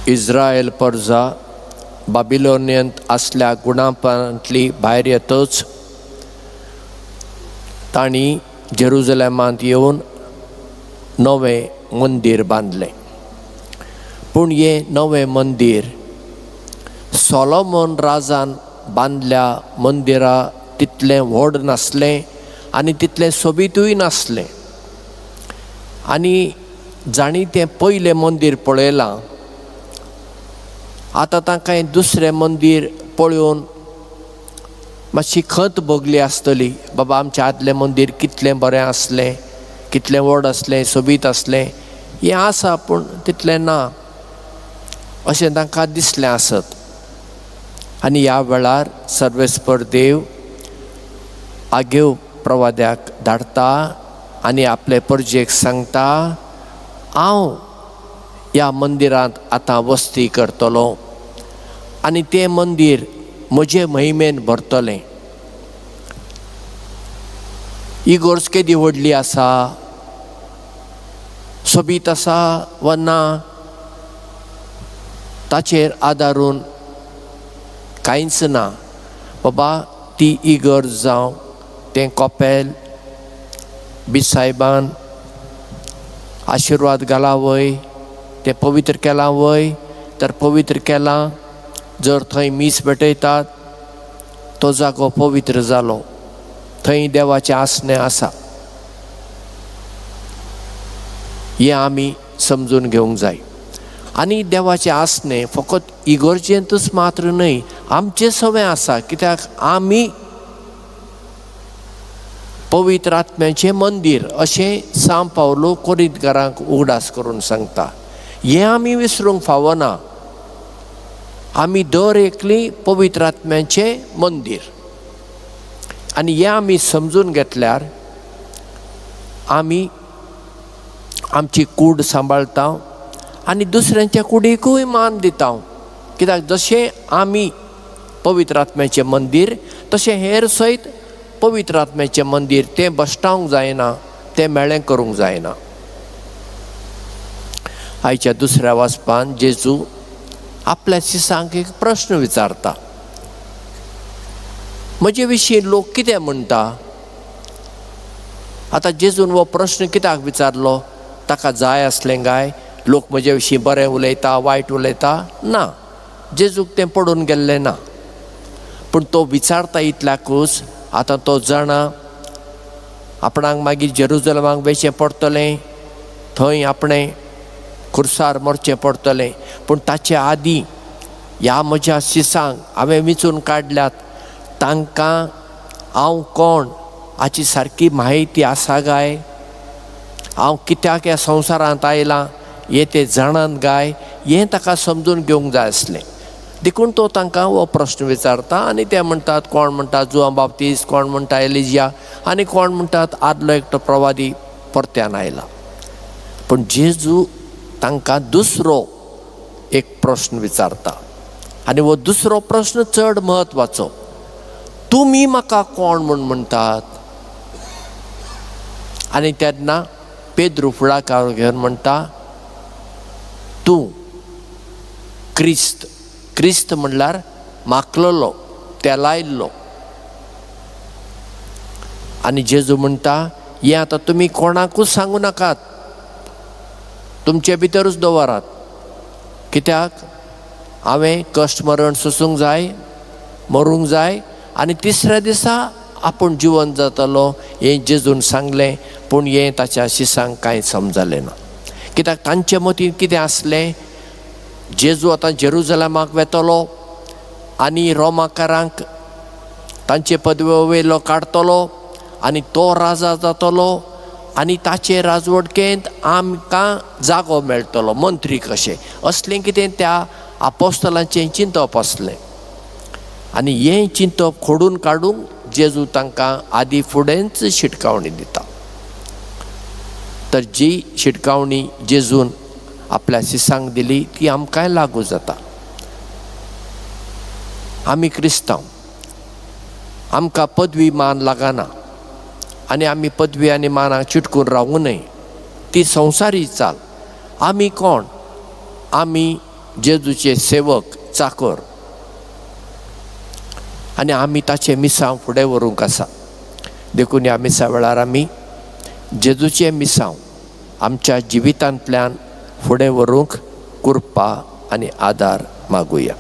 इस्रायल परजा बाबिलोनियंत आसल्या गुणापांतली भायर येतच तांणी जेरुजलेमांत येवन नवें मंदीर बांदलें. पूण हें नवें मंदीर सोलोमन राजान बांदल्या मंदिरा तितलें व्हड नासलें आनी तितलें सोबीतूय नासलें. आनी जांणी तें पयलें मंदीर पळयलां आतां तांकां हें दुसरें मंदीर पळोवन मातशी खंत भोगली आसतली. बाबा, आमचें आदलें मंदीर कितलें बरें आसलें, कितलें व्हड आसलें, सोबीत आसलें, हें आसा पूण तितलें ना अशें तांकां दिसलें आसत. आनी ह्या वेळार सर्वेस्पर देव आगेव प्रवाद्याक धाडटा आनी आपले परजेक सांगता, हांव ह्या मंदिरांत आतां वस्ती करतलो आनी तें मंदीर म्हजे महिमेन भरतलें. इगोर्ज केदी व्हडली आसा, सोबीत आसा वा ना ताचेर आदारून कांयच ना. बाबा, ती इगर्ज जावं तें कॉपेल बी सायबान आशिर्वाद घाला वय, तें पवित्र केलां वय, तर पवित्र केलां. जर थंय मीस भेटयतात तो जागो पवित्र जालो, थंय देवाचें आसणें आसा, हें आमी समजून घेवंक जाय. आनी देवाचें आसणें फकत इगर्जेंतूच मात्र न्हय, आमचें सवें आसा. कित्याक आमी पवित्र आत्म्याचें मंदीर अशें सांव पावलो कोरिंतकारांक उगडास करून सांगता. हें आमी विसरूंक फावना. आमी दर एकली पवित्र आत्म्याचें मंदीर आनी हें आमी समजून घेतल्यार आमी आमची कूड सांबाळटा आनी दुसऱ्यांच्या कुडीकूय मान दिता. कित्याक जशें आमी पवित्र आत्म्याचें मंदीर तशें हेर सयत पवित्र आत्म्याचें मंदीर, तें भश्टावंक जायना, तें मेळें करूंक जायना. आयच्या दुसऱ्या वाचपान जेजू आपल्या शिसांक एक प्रश्न विचारता, म्हजे विशीं लोक कितें म्हणटा? आतां जेजून हो प्रश्न कित्याक विचारलो? ताका जाय आसलें काय लोक म्हजे विशीं बरें उलयता वायट उलयता? ना, जेजूक तें पडून गेल्लें ना. पूण तो विचारता इतल्याकूच आतां तो जाणा आपणाक मागीर जेरुजलमाक वयचें पडटलें, थंय आपणें खुर्सार मरचें पडटलें. पूण ताचे आदीं ह्या म्हज्या शिसांक हांवें विंचून काडल्यात, तांकां हांव कोण हाची सारकी म्हायती आसा काय, हांव कित्याक ह्या संवसारांत आयलां हें ते जाणात काय, हें ताका समजून घेवंक जाय आसलें. देखून तो तांकां हो प्रश्न विचारता आनी ते म्हणटात, कोण म्हणटात जुआंव बाप्तीस्त, कोण म्हणटा एलिजिया आनी कोण म्हणटात आदलो एकटो प्रवादी परत्यान आयला. पूण जेजू तांकां दुसरो एक प्रश्न विचारता आनी हो दुसरो प्रश्न चड म्हत्वाचो, तुमी म्हाका कोण म्हूण म्हणटात? आनी तेन्ना पेद्रू फुडाकार घेवन म्हणटा, तूं क्रिस्त. क्रिस्त म्हणल्यार माकलेलो, तेलायल्लो. आनी जेजू म्हणटा, हें आतां तुमी कोणाकूच सांगू नाकात, तुमचे भितरूच दवरात. कित्याक हांवें कश्ट मरण सोसूंक जाय, मरूंक जाय आनी तिसऱ्या दिसा आपूण जिवन जातलो हें जेजून सांगलें. पूण हें ताच्या शिसांक कांय समजलें ना. कित्याक तांचे मतींत कितें आसलें, जेजू आतां जेरुजलमाक वेतलो आनी रोमाकारांक तांचे पदवे वयलो काडटलो आनी तो राजा जातलो आनी ताचे राजवटकेंत आमकां जागो मेळटलो, मंत्री कशें, असलें कितें त्या आपोस्तलांचें चिंतप आसलें. आनी हें चिंतप खोडून काडूंक जेजू तांकां आदी फुडेंच शिटकावणी दिता. तर जी शिटकावणी जेजून आपल्या शिसांक दिली ती आमकांय लागू जाता. आमी क्रिस्तांव, आमकां पदवी मान लागना आनी आमी पदवी आनी मानाक चिटकून रावूं न्हय, ती संवसारी चाल. आमी कोण? आमी जेजूचे सेवक, चाकर आनी आमी ताचें मिसांव फुडें व्हरूंक आसा. देखून ह्या मिसा वेळार आमी जेजूचें मिसांव आमच्या जिवितांतल्यान फुडें व्हरूंक कृपा आनी आदार मागुया.